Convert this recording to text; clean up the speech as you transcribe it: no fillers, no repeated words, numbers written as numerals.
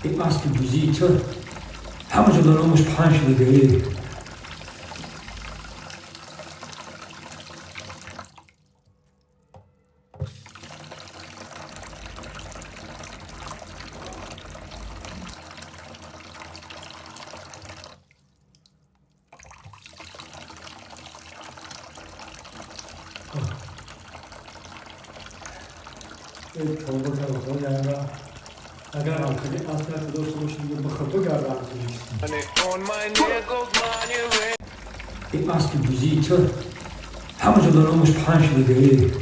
Ин аспи бузии ту ҳама ҷо ба номаш паҳн шудагӣ. Агар ҳалқаи асп дошта бошем, бихӯр, бигардам. Ин аспи бузии ту ҳама ҷо ба номаш паҳн шудагӣ.